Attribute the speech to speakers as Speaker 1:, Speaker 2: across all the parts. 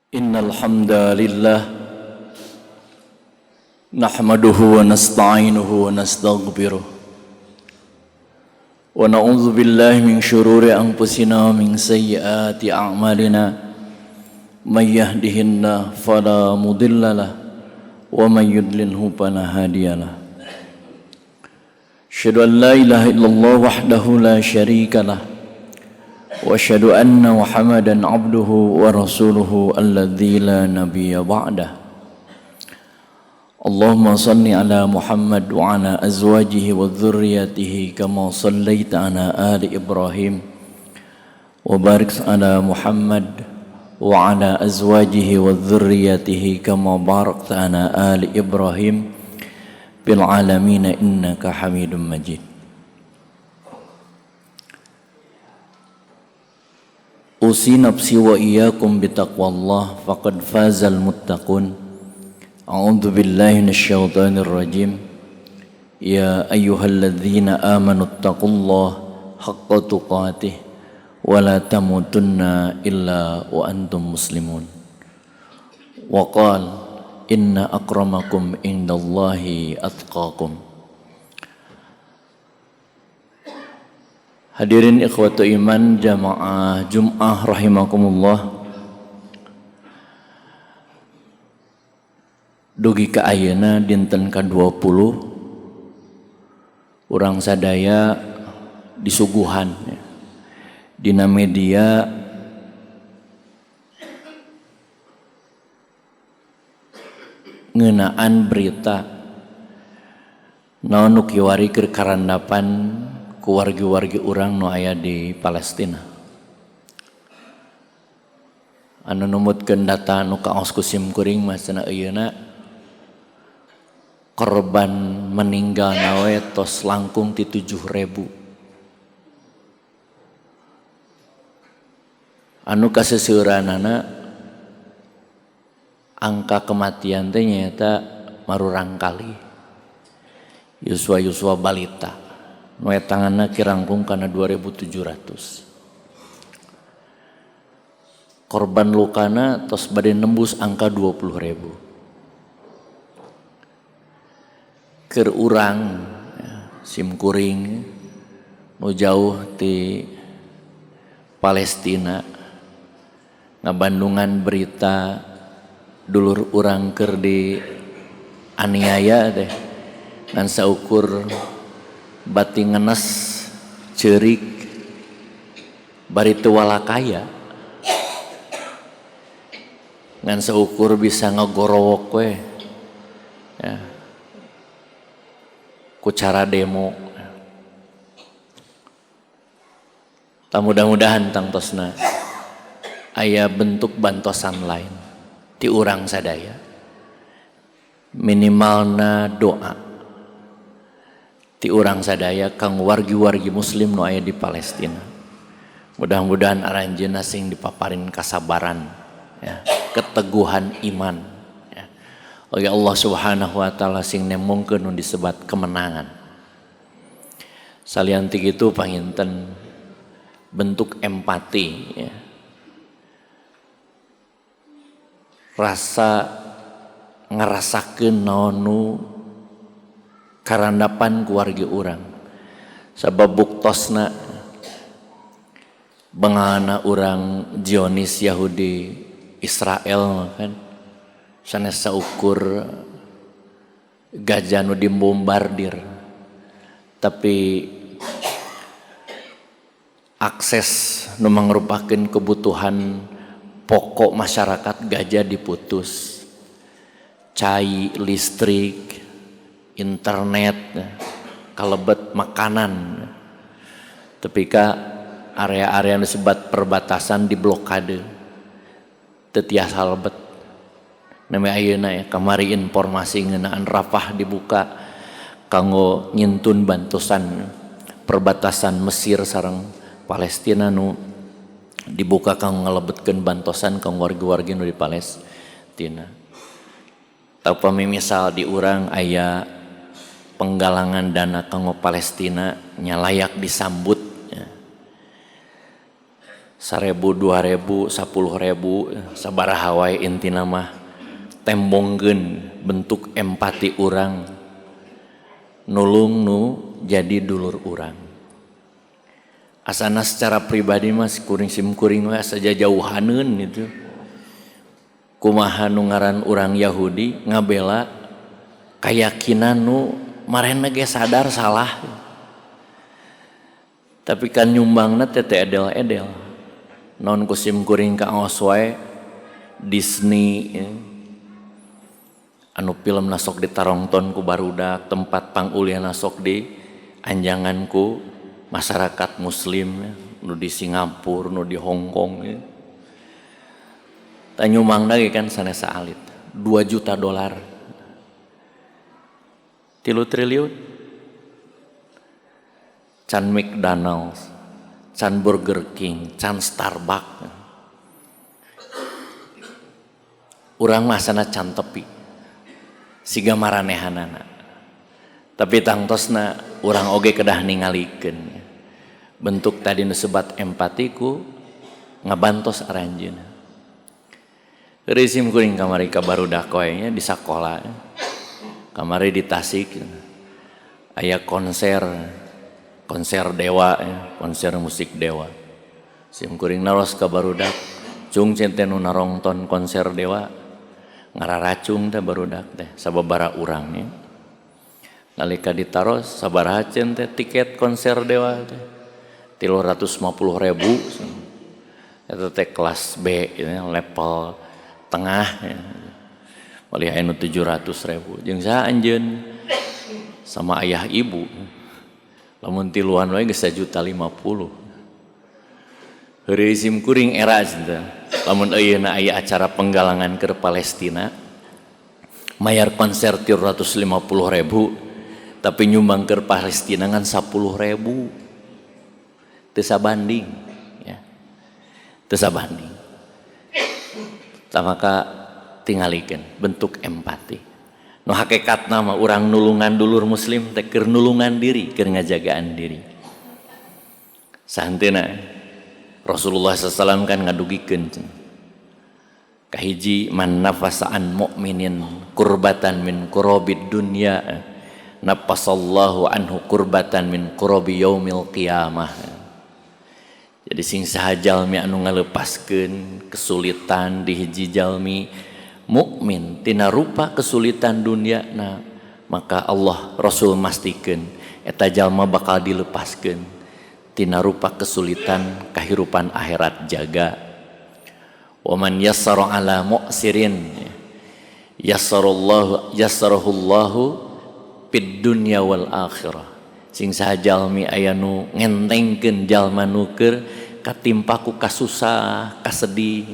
Speaker 1: إن الحمد لله نحمده ونستعينه ونستغفره ونعوذ بالله من شرور أنفسنا ومن سيئات أعمالنا من يهده الله فلا مضل له ومن يضلله فلا هادي له أشهد أن لا إله إلا الله وحده لا شريك له وأشهد أن محمدا عبده ورسوله الذي لا نبي بعده اللهم صل على محمد وعلى أزواجه وذريته كما صليت على آل إبراهيم وبارك على محمد وعلى أزواجه وذريته كما باركت على آل إبراهيم في العالمين إنك حميد مجيد. Usi nafsi wa iyyakum bitaqwallah faqad fazal muttaqun. A'udzu billahi minasyaitonir rajim. Ya ayyuhalladzina amanu taqullaha haqqa tuqatih wa la tamutunna illa wa antum muslimun. Wa qala inna akramakum indallahi atqakum. Hadirin ikhwatu iman jamaah Jum'ah rahimakumullah. Dugi ka ayeuna dinten ka-20 urang sadaya disuguhan dina media ngeunaan berita naon nu kiwari keur karandapan ku wargi-wargi urang nu aya di Palestina. Anu numutkeun data nu kaos ku sim kuring mah cenah ayeuna korban meninggal nawe tos langkung ti 7.000. Anu kaseseuranana angka kematian teh nyaeta marurang kali. Yuswa-yuswa balita. Nu etanganna kirangkung kana 2.700. Korban lukana tos bade nembus angka 20.000. Keur urang sim kuring nu jauh ti Palestina ngabandungan berita dulur urang keur di aniaya teh ngan saukur bati ngenes ceurik bari teu walakaya ngan saukur bisa ngagorowok we ya ku cara demo. Tah mudah-mudahan tangtosna aya bentuk bantosan lain ti urang sadaya, minimalna doa ti urang sadaya kang wargi-wargi muslim nu aya di Palestina. Mudah-mudahan aranjeunna sing dipaparin kasabaran ya, keteguhan iman ya. Oleh Allah Subhanahu wa taala sing nemongkeun nu disebat kemenangan. Salian ti kitu panginten bentuk empati ya. Rasa ngerasakeun naon nu karandapan keluarga urang. Sabab buktosna bangana urang Zionis Yahudi Israel kan sanes saukur Gaza nu dibombardir, tapi akses nu mangrupakeun kebutuhan pokok masyarakat Gaza diputus, cai listrik, internet, kalebet makanan. Tapi ka area-area nu disebat perbatasan diblokade, teu tiasa lebet. Nami ayeuna ya kamari informasi ngeunaan Rafah dibuka kanggo ngintun bantosan perbatasan Mesir sareng Palestina nu dibuka kanggo ngalebetkeun bantosan kanggo wargi-wargi nu di Palestina. Upami misal di urang aya penggalangan dana kanggo Palestina nya layak disambut ya. 1000, 2000, 10.000 sabaraha wae intina mah tembongkeun bentuk empati urang nulung nu jadi dulur urang. Asana secara pribadi mah kuring sim kuring we asa jauhaneun itu. Kumaha nu ngaran urang Yahudi ngabela kayakinan nu marehna ge sadar salah. Tapi kan nyumbangna teh teu edel-edel. Non ku sim kuring kaos wae Disney ya. Anu film nasok ditarongton ku barudak, tempat pangulian sok di anjangan ku masyarakat muslim ya. Nu di Singapura, nu di Hong Kong ya. Tah nyumbang lagi kan sanes saalit 2 juta dolar 3 triliun. Can McDonald's, can Burger King, can Starbucks. Urang mah sana can tepi siga maranehanana. Tapi tangtosna urang oge kedah ningalikeun. Bentuk tadi nu sebat empatiku ngabantos aranjeunna. Resim kuring kamari ka barudak wae nya di sakola. Kamari di Tasik aya konser, konser dewa ya, konser musik dewa. Sim kuring naros ka barudak, cung cente nu narongton konser dewa ngararacung teh barudak teh sababara urang nya. Nalika ditaros sabaraha ceun teh tiket konser dewa teh 350.000. Eta teh kelas B ya, level tengah ya. Malih aya nu 700.000. Jeung saha anjeun sama ayah ibu. Lamun tiluan wae geus 1.050.000. Heureuy sim kuring era cenah. Lamun ayeuna aya acara penggalangan keur Palestina, mayar konser 350.000, tapi nyumbang keur Palestina ngan 10.000. Teu sabanding ya. Teu sabanding. Tah maka tingalikeun bentuk empati. Nu hakikatna mah urang nulungan dulur muslim teh keur nulungan diri, keur ngajagaan diri. Sahenteuna Rasulullah sallallahu alaihi wasallam kan ngadugikeun kahiji man nafasa an mu'minin kurbatan min kurabid dunya nafasallahu anhu kurbatan min kurabi yaumil qiyamah. Jadi sing saha jalmi anu ngalepaskeun kesulitan di hiji jalmi mukmin tina rupa kesulitan dunia, nah maka Allah Rasul mastikeun eta jalma bakal dilepaskeun tina rupa kesulitan kahirupan akhirat jaga. Wa man yassara ala mu'sirin yassarallahu yassarahullahu fid dunya wal akhirah. Sing saha jalmi aya nu ngentengkeun jalma nu keur katimpa ku kasusah, kasedih,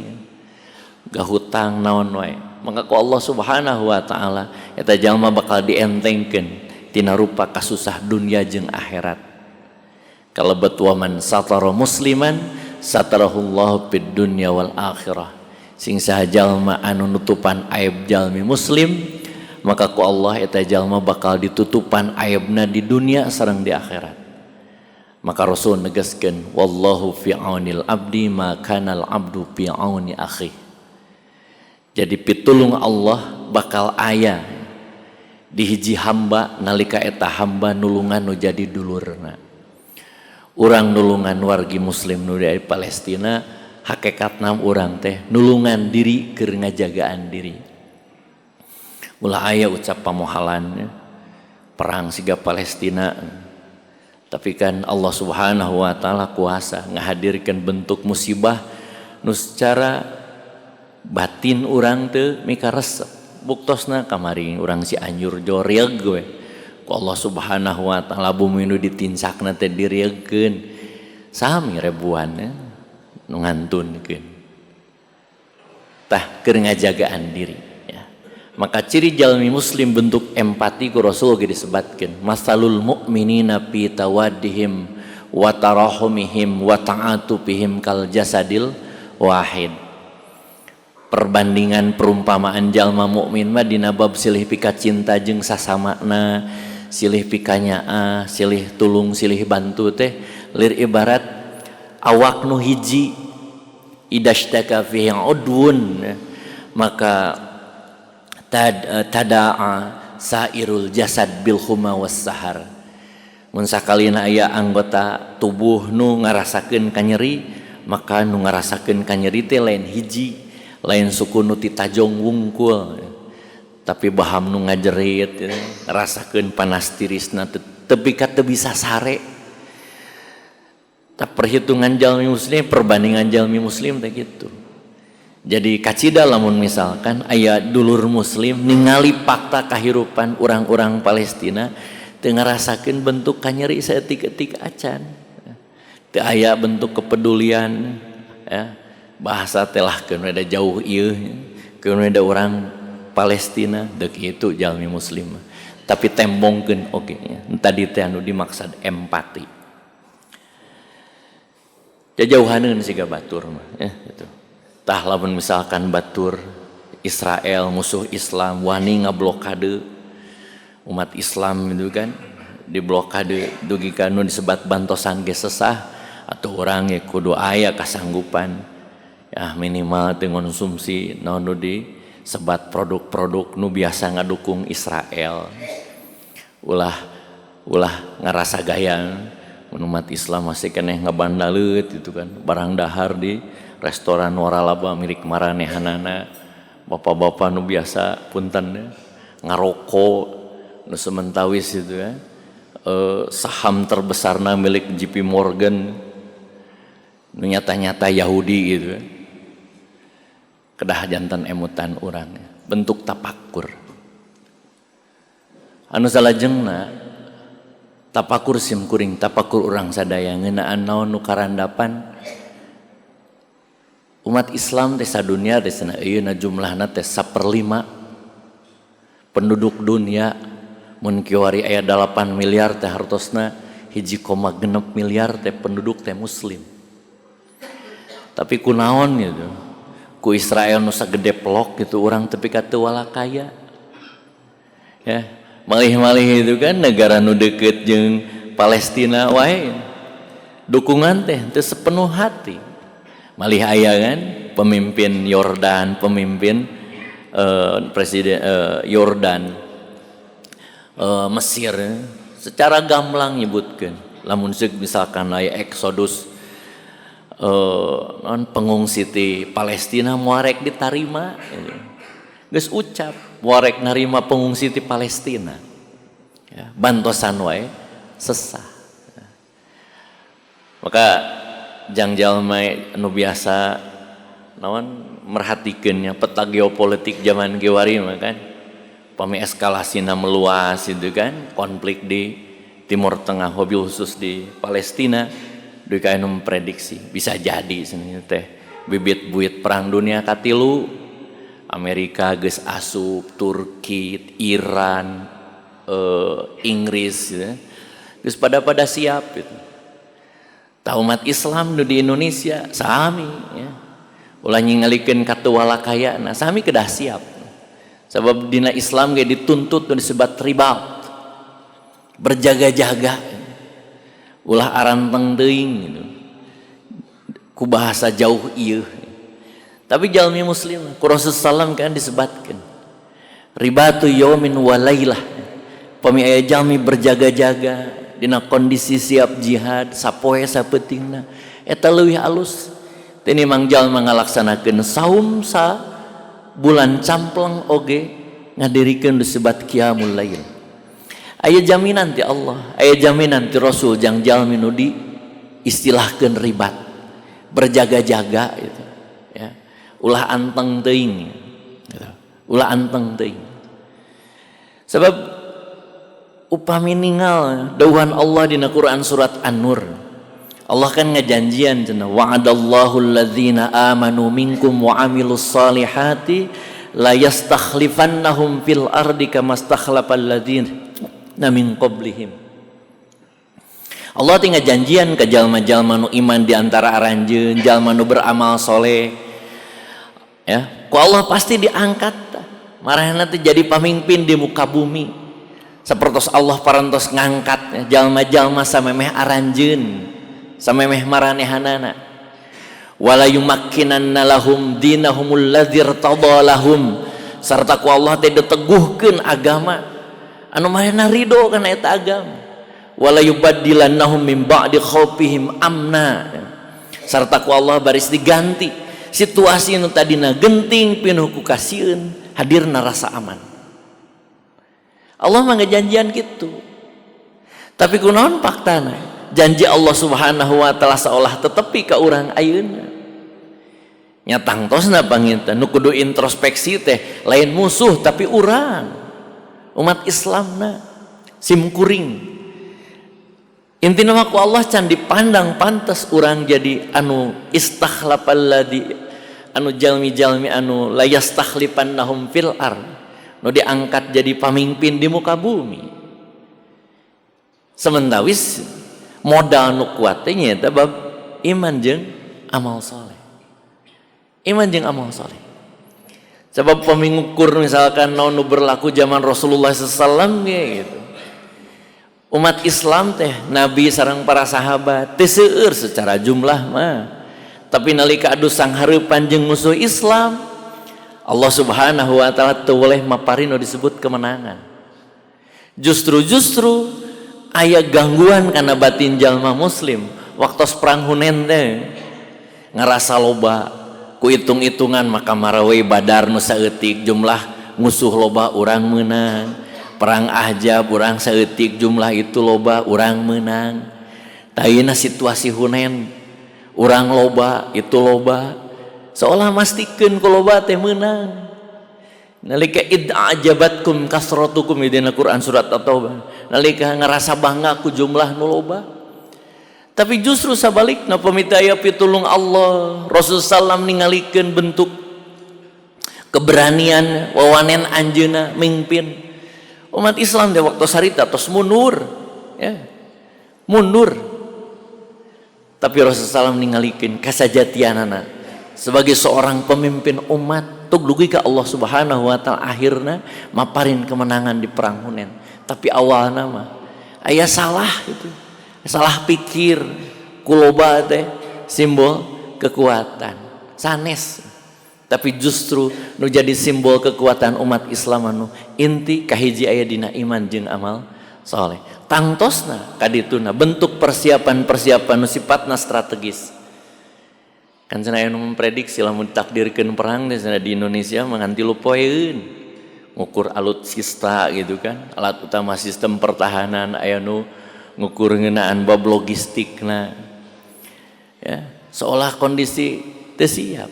Speaker 1: gahutang naon wae, maka ku Allah Subhanahu wa taala eta jalma bakal dientengkeun tina rupa kasusah dunia jeung akhirat. Kalebet wa man satara musliman satarahullahu fid dunya wal akhirah. Sing saha jalma anu nutupan aib jalmi muslim, maka ku Allah eta jalma bakal ditutupan aibna di dunia sareng di akhirat. Maka Rasul negaskeun wallahu fi aunil abdi ma kanal abdu fi auni akhi. Jadi pitulung Allah bakal aya di hiji hamba nalika eta hamba nulungan nu jadi dulurna. Urang nulungan wargi muslim nu dari Palestina, hakikatna urang teh nulungan diri keur ngajagaan diri. Ulah aya ucap pamohalan perang siga Palestina. Tapi kan Allah Subhanahu wa taala kuasa ngahadirkeun bentuk musibah nu secara batin urang teu mikaresep. Buktosna kamari urang si Anjur joreug we. Ku Allah Subhanahu wa taala bumi nu ditincakna teh direugkeun. Sami ribuan ya, nu ngantunkeun. Tah keur ngajagaan diri ya. Maka ciri jalmi muslim bentuk empati ku Rasul ge disebatkeun masalul mu'minina fi tawaddihim wa tarahumihim wa ta'atufihim kal jasadil wahid. Perbandingan perumpamaan jalma mukmin mah dina bab silih pika cinta jeung sasamana, silih pikanyaah, silih tulung, silih bantu teh lir ibarat awak nu hiji. Idashtaka fihi udwun, maka tada'a sairul jasad bil huma was sahar. Mun sakalina aya anggota tubuh nu ngarasakeun kanyeri, maka nu ngarasakeun kanyeri teh lain hiji, lain suku nu titajong wungkul, tapi baham nu ngajerit, ngarasakeun panas tirisna tepi ka teu bisa sare. Tah perhitungan jalmi muslim, perbandingan jalmi muslim teh kitu. Jadi kacida lamun misalkan aya dulur muslim ningali fakta kahirupan orang-orang Palestina teu ngarasakeun bentuk kanyeri saeutik-eutik acan. Teu aya bentuk kepedulian, ya. Bahasa teh lah keun da jauh ieu, keun da urang Palestina deuk kitu jalmi muslim. Tapi tembongkeun oge nya. Tadi teh anu dimaksad empati. Jajauhaneun siga batur mah, ya gitu. Tah lamun misalkan batur Israel musuh Islam wani ngablokade umat Islam itu kan, diblokade dugi ka nu disebat bantosan ge sesah, atau urang ge kudu aya kasanggupan, ya minimal teu ngonsumsi naon nu disebat produk-produk nu biasa ngadukung Israel. Ulah ulah ngarasa gaya umat Islam masih keneh ngabandaleut gitu kan, barang dahar di restoran waralaba milik maranehanana, bapak-bapak nu biasa punten ngaroko nu sementawis itu ya, saham terbesarna milik JP Morgan nu nyata-nyata Yahudi gitu ya. Kedah jantan emutan urang bentuk tapakur. Anu salajengna tapakur sim kuring, tapakur urang sadaya ngeunaan naon nu karandapan umat Islam teh sadunia teh cenah ieu jumlahna teh 1/5 penduduk dunia. Mun kiwari aya 8 miliar teh hartosna 1,6 miliar teh penduduk teh muslim. Tapi kunaon gitu ku Israel nu sagede pelok gitu urang tepi ka teu walakaya, ya. Malih-malih itu kan negara nu deket jeung Palestina wae dukungan teh teu sepenuh hati. Malih aya kan pemimpin Yordan, pemimpin presiden Yordan, Mesir secara gamblang nyebutkeun lamun seuk misalkan aya eksodus non pengungsi ti Palestina moal rek ditarima gitu. Geus ucap moal rek narima pengungsi ti Palestina, ya, bantosan wae sesah. Maka jang jalma nu biasa naon merhatikeunnya peta geopolitik zaman kiwari mah kan, pami eskalasina meluas itu kan, konflik di Timur Tengah wabil khusus di Palestina, dugi ka anu memprediksi bisa jadi sebenarnya teh bibit buit perang dunia katilu. Amerika geus asup, Turki, Iran, Inggris gitu. Geus pada siap gitu. Tah umat Islam nu di Indonesia sami ya. Ulah ningalikeun katuwalakayana, sami kedah siap. Sebab dina Islam ge dituntut nu disebut ribat. Berjaga-jaga. Ulah aranteng teuing gitu. Ku bahasa jauh ieu. Tapi jalmi muslim ku Rasulullah SAW kan disebatkeun. Ribatu yaumin wa lailah. Pami aya jalmi berjaga-jaga dina kondisi siap jihad sapoe sapeutingna eta leuwih alus tinimbang jalma ngalaksanakeun saum sa bulan campleng oge ngadirikeun disebat qiyamul lail. Aya jaminan ti Allah, aya jaminan ti Rasul jang jalmi nu diistilahkeun ribat, berjaga-jaga gitu ya. Ulah anteng teuing gitu. Ulah anteng teuing. Sebab upami ningal dawuhan Allah dina Quran surat An-Nur. Allah kan ngajanjian cenah wa'adallahu alladzina amanu minkum wa amilus salihati la yastakhlifannahum fil ardi kama stakhlafal ladzina min qablihim. Allah tinggal janjian ke jalma-jalma nu iman di antara aranjeun, jalma nu beramal soleh. Ya, ku Allah pasti diangkat. Marahna teh jadi pamimpin di muka bumi. Sapertos Allah parantos ngangkat jalma-jalma samemeh aranjeun, samemeh maranehanana. Wala yumakkinanna lahum dinahumul ladzi irtadha lahum, sarta ku Allah teh diteguhkeun agama anu manehna ridho kana eta agama. Wala yubaddilannahum min ba'di khaufihim amna, sarta ku Allah baris diganti situasi nu tadina genting pinuh ku kasieun hadirna rasa aman. Allah mah ngejanjian gitu, tapi kunaon faktana janji Allah Subhanahu wa taala seolah tetepi ka urang ayeuna. Nya tangtosna panginten nu kudu introspeksi teh lain musuh tapi urang umat Islamna sim kuring. Intina mah ku Allah can dipandang pantas urang jadi anu istakhlafalladzi, anu jalmi-jalmi anu la yastakhlifannahum fil ard, nu diangkat jadi pamimpin di muka bumi. Sementawis modal nu kuat teh nyaeta bab iman jeung amal soleh. Iman jeung amal soleh. Sebab pemingukur misalkan naon nu berlaku zaman Rasulullah sallallahu alaihi wasallam ge gitu. Umat Islam teh Nabi sareng para sahabat teh seueur secara jumlah mah. Tapi nalika adu sanghareupan jeung musuh Islam, Allah Subhanahu wa taala teu boleh maparin nu disebut kemenangan. Justru aya gangguan kana batin jalma muslim waktu perang Hunain teh ngerasa loba ku hitung-hitungan maka marawe Badar nu saeutik jumlah musuh loba urang meunang, perang Ahzab urang saeutik jumlah itu loba urang meunang. Tayina situasi Hunain urang loba itu loba, seolah mastikeun ku loba teh meunang. Nalika id ajabatkum kasratukum dina Quran surat At-Taubah, nalika ngerasa bangga ku jumlah nu loba. Tapi justru sabalikna pamita aya pitulung Allah, Rasul sallam ningalikeun bentuk keberanian wawanen anjeunna mimpin umat Islam teh waktu sarita tos mundur, ya. Mundur. Tapi Rasul sallam ningalikeun kasajatianana sebagai seorang pemimpin umat tuk dugi ka Allah Subhanahu wa taala akhirna maparin kemenangan di perang Hunain. Tapi awalna mah aya salah gitu. Salah pikir kuloba teh simbol kekuatan sanes, tapi justru nu jadi simbol kekuatan umat Islam anu inti kahiji aya dina iman jeung amal soleh. Tangtosna kadituna bentuk persiapan-persiapan nu sifatna strategis. Kan cenah aya nu memprediksi lamun ditakdirkeun perang teh cenah di Indonesia mah ngan 3 poeun ngukur alutsista gitu kan, alat utama sistem pertahanan, aya nu ngukur ngeunaan bab logistikna, ya seolah kondisi teu siap.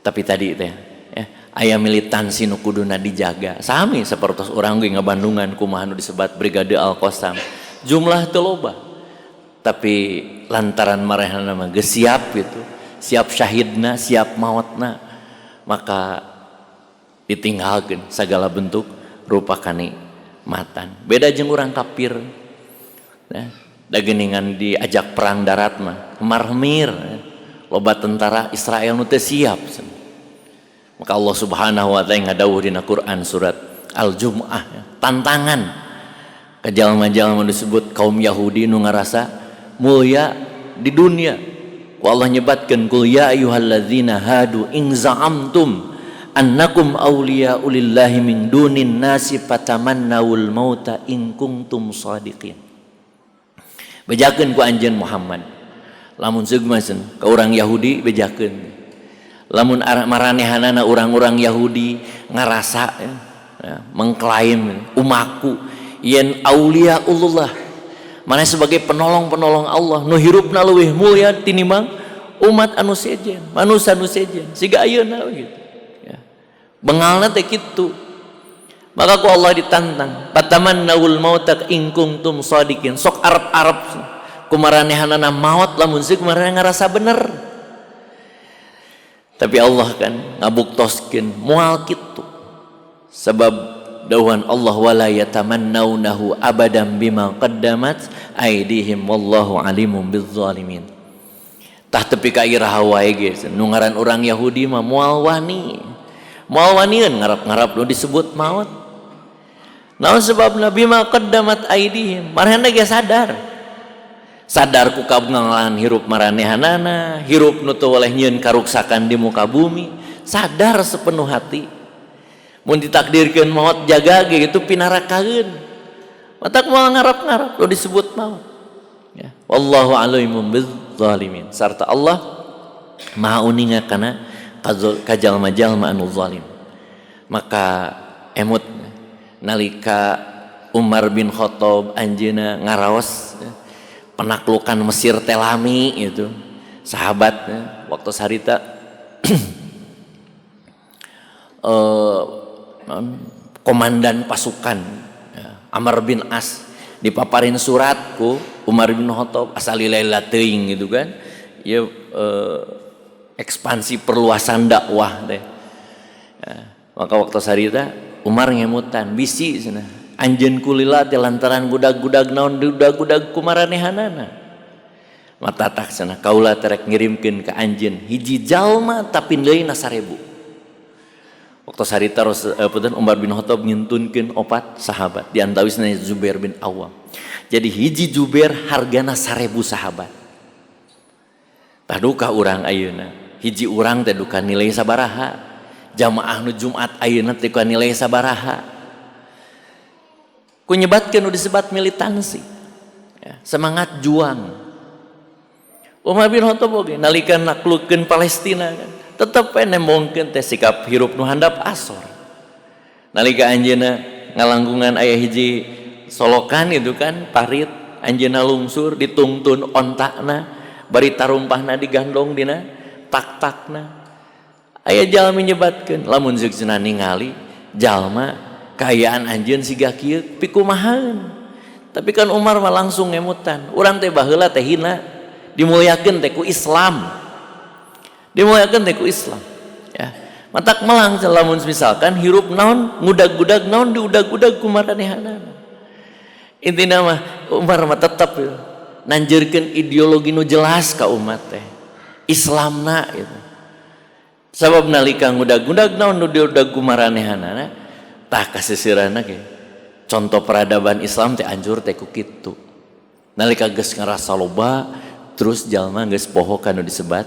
Speaker 1: Tapi tadi teh ya, aya militansi nu kuduna dijaga sami sapertos urang ge ngabandungan kumaha nu disebat Brigade Al-Qassam, jumlah teu loba tapi lantaran marehna mah geus siap gitu, siap syahidna, siap mautna, maka ditinggalkeun segala bentuk rupa kanikmatan. Beda jeung urang kafir. Nah, da geuningan diajak perang darat mah marmir, loba tentara Israel nu teu siap. Maka Allah Subhanahu wa taala ngadawuh dina Quran surat Al-Jumu'ah, ya, tantangan ka jalma-jalma disebut kaum Yahudi nu ngarasa mulia di dunia. Ku Allah nyebatkeun kul ya ayyuhalladzina hadu in za'amtum annakum awliya'u lillahi min dunin nasi fatamannawul mauta in kuntum shadiqin. Bejakeun ku anjeun Muhammad. Lamun seug mah ka urang Yahudi bejakeun. Lamun maranehanana urang-urang Yahudi ngarasa ya, ya, mengklaim umaku yen auliyaullah, mana sebagai penolong-penolong Allah nu hirupna leuwih mulia tinimbang umat anu sejen, manusia anu sejen siga ayeuna gitu ya. Bengalna teh kitu. Maka ku Allah ditantang, fatamannawul mauta in kuntum shadiqin. Sok arep-arep kumaranehanana maot lamun seuk marane ngarasa bener. Tapi Allah kan ngabuktoskeun moal kitu. Sebab dawuhan Allah wala yatamannawnahu abadan bima qaddamat aydihim wallahu alimum bizzalimin. Tah tepi ka iraha wae ge nu ngaran urang Yahudi mah moal wani. Moal wanieun ngarap-ngarap nu disebut maut. Naon sebabna bima qaddamat aydihim? Marehna ge sadar. Sadar ku kabungalan hirup maranehanana, hirup nu teu weleh nyieun karuksakan di muka bumi, sadar sepenuh hati. Mun ditakdirkeun maot jaga ge gitu pinarakaeun. Matak moal ngarap-ngarap nu disebut maot. Ya, wallahu alimun bizzalimin. Sarta Allah Maha uninga kana kajalma-jalma anu zalim. Maka emut nalika Umar bin Khattab anjeunna ngaraos penaklukan Mesir telami itu sahabat ya, waktu sarita komandan pasukan ya, Amr bin As dipaparin surat ku Umar bin Khattab asal lila teuing gitu kan ya, ekspansi perluasan dakwah deh ya, maka waktu sarita Umar ngemutan bisi cenah anjeun kulila teh lantaran gudag-gudag naon gudag-gudag kumaranehanana mata tak cenah kaula terek ngirimkeun ka anjeun hiji jalma tapi deui 1000. Waktu sarita Umar bin Khattab ngintunkeun 4 sahabat di antawisna Zubair bin Awam. Jadi hiji Zubair hargana 1000 sahabat. Tah duka urang ayeuna hiji urang teh duka nilai sabaraha, jamaah nu Jumat ayeuna teh duka nilai sabaraha. Ku nyebatkeun nu disebat militansi ya, semangat juang. Umar bin Khattab oge nalika naklukeun Palestina kan tetep we nembongkeun teh sikap hirup nu handap asor. Nalika anjeunna ngalangkungan aya hiji solokan itu kan parit, anjeunna lungsur ditungtun ontakna bari tarumpahna digandong dina tak-takna. Aya jalmi nyebatkeun lamun zeuk cenah ningali jalma kaayaan anjeun siga kieu pikumahaeun. Tapi kan Umar mah langsung ngemutan, urang teh baheula teh hina, dimuliakeun teh ku Islam. Dimuliakeun teh ku Islam ya. Matak melang lamun misalkan hirup naon ngudag-gudag naon diudag-udag ku maranehanana. Intina mah Umar mah tetep ya, nanjeurkeun ideologi nu jelas ka umat teh Islamna gitu. Sabab nalika ngudag-gudag naon nu diudag ku maranehanana tah kasisirana ge contoh peradaban Islam teh anjur teh ku kitu. Nalika geus ngarasa loba terus jalma geus poho kana disebat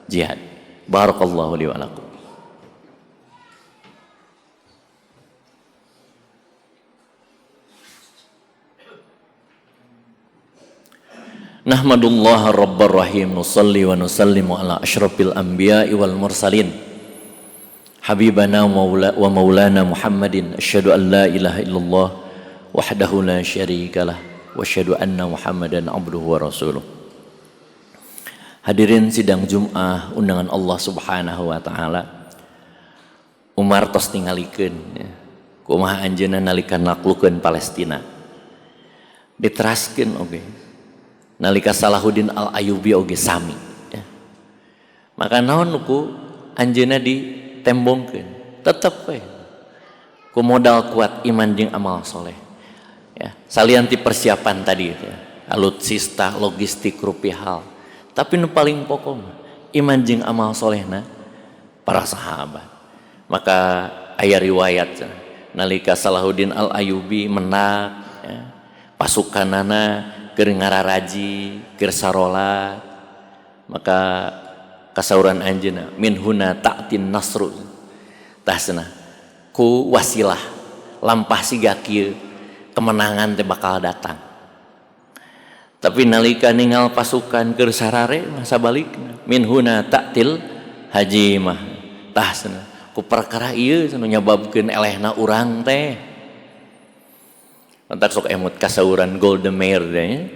Speaker 1: jihad. Barakallahu li wa lakum. Nahmadullah rabbar rahim, nusalli wa nusallimu ala asyrafil anbiya'i wal mursalin habibana wa maulana Muhammadin, asyhadu an la ilaha illallah wahdahu la syarikalah wa asyhadu anna Muhammadan abduhu wa rasuluh. Hadirin sidang Jum'ah undangan Allah Subhanahu wa taala. Umar tos tingalikeun ya, kumaha anjeunna nalika naklukeun Palestina. Diteraskeun oge. Nalika Salahuddin Al-Ayyubi oge sami ya. Maka naon ku anjeunna ditembongkeun, tetep we ku modal kuat iman jeung amal soleh ya. Salian ti persiapan tadi ya, alutsista, logistik, rupi hal, tapi nu paling pokok mah iman jeung amal solehna para sahabat. Maka aya riwayat ya, nalika Salahuddin Al-Ayyubi menak ya, pasukanana keur ngararaji, keur sarolat, maka kasauran anjeunna min huna ta'tin nasru. Tah cenah ku wasilah lampah siga kieu kemenangan teh bakal datang. Tapi nalika ningal pasukan keur sarare masa balikna min huna ta'til hajimah. Tah cenah ku perkara ieu cenah nyababkeun elehna urang teh. Entar sok emut kasauran Golda Meir deh,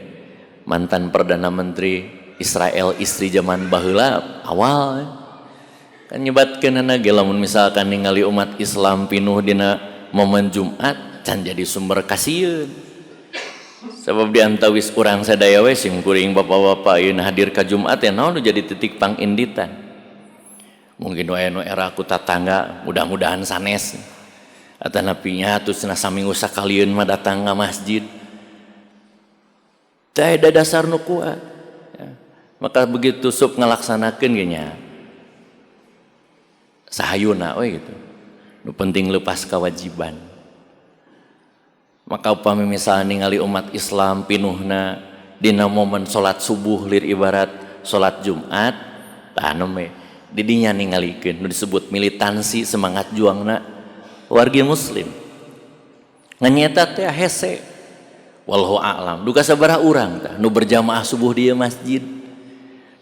Speaker 1: mantan perdana menteri Israel, istri zaman baheula awal kan nyebatkeunana ge lamun misalkan ningali umat Islam pinuh dina momen Jumat can jadi sumber kasieun. Sebab diantawis urang sadaya we sim kuring bapak-bapak ayeuna hadir ka Jumat ya naon nu jadi titik panginditan. Mungkin wae nu era ku tatangga mudah-mudahan sanes. Atanapinya atuh cenah saminggu sakalieun mah datang ka masjid. Teh ada dasar nu kuat. Ya. Maka begitu sup ngalaksanakeun ge nya sahayuna we gitu. Nu penting lepas kewajiban. Maka upami misalnya ningali umat Islam pinuhna Dina momen salat subuh lir ibarat salat Jumat tah nembe didinya ningalikeun nu disebut militansi semangat juangna wargi muslim. Ngan nyeta teh hese wallahu a'lam. Duka sabaraha urang tah nu berjamaah subuh di masjid.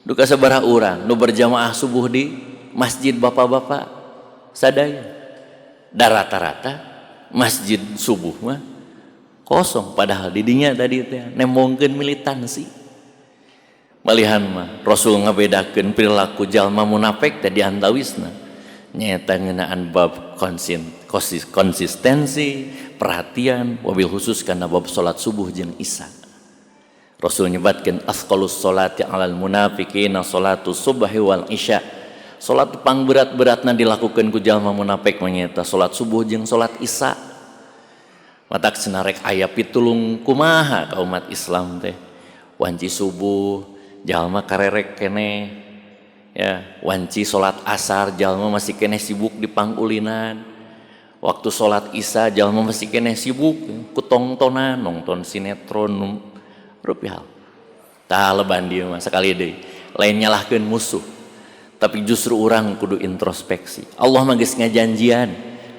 Speaker 1: Duka sabaraha urang nu berjamaah subuh di masjid bapak-bapak sadaya. Da rata-rata masjid subuh mah kosong, padahal didinya tadi teh nembongkeun militansi. Malihan mah Rasul ngabedakeun perilaku jalma munafik teh diantawisna nyaeta ngeunaan bab konsistensi, perhatian, wabil khusus kana bab salat subuh jeung isya. Rasul nyebatkeun asqalus salati alal munafiqina salatu subhi wal isya. Salat pangberat-beratna dilakukeun ku jalma munafik mah nyaeta salat subuh jeung salat isya. Matak cenah rek aya pitulung kumaha ka umat Islam teh. Wanci subuh jalma karerek keneh ya, wanci salat asar jalma masih keneh sibuk di pangulinan. Waktu salat isya jalma masih keneh sibuk ku tongtonan nonton sinetron rupiah. Tah leban dieu mah sakali deui lain nyalahkeun musuh, tapi justru urang kudu introspeksi. Allah mah geus ngajanjian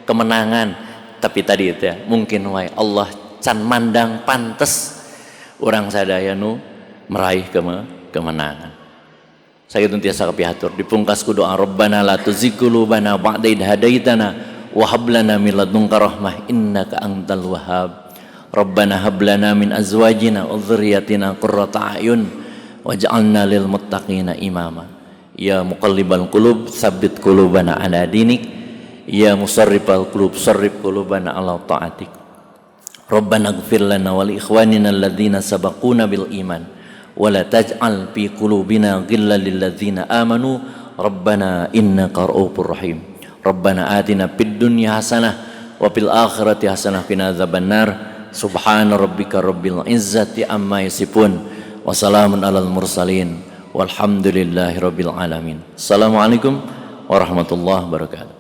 Speaker 1: kemenangan, tapi tadi itu ya, mungkin wae Allah can mandang pantes urang sadaya nu meraih kemenangan. Sakitu tiasa kapihatur dipungkas ku doa Rabbana la tuzigh qulubana ba'da idh hadaitana wa hab lana min ladunka rahmah innaka antal wahhab. Rabbana hab lana min azwajina wa dzurriyyatina qurrata a'yun waj'alna lil muttaqina imama. Ya muqallibal qulub tsabbit qulubana ala dinik. Ya musarrifal qulub sarrif qulubana ala ta'atik. Rabbana ighfir lana wa li ikhwanina alladzina sabaquna bil iman wa la taj'al fi qulubina ghillan lil ladzina amanu rabbana innaka ra'ufur rahim. Rabbana atina fid dunya hasanah wa fil akhirati hasanah qina adzabannar. Subhana rabbika rabbil izzati amma yasifun wa salamun alal mursalin walhamdulillahi rabbil alamin. Assalamualaikum warahmatullahi wabarakatuh.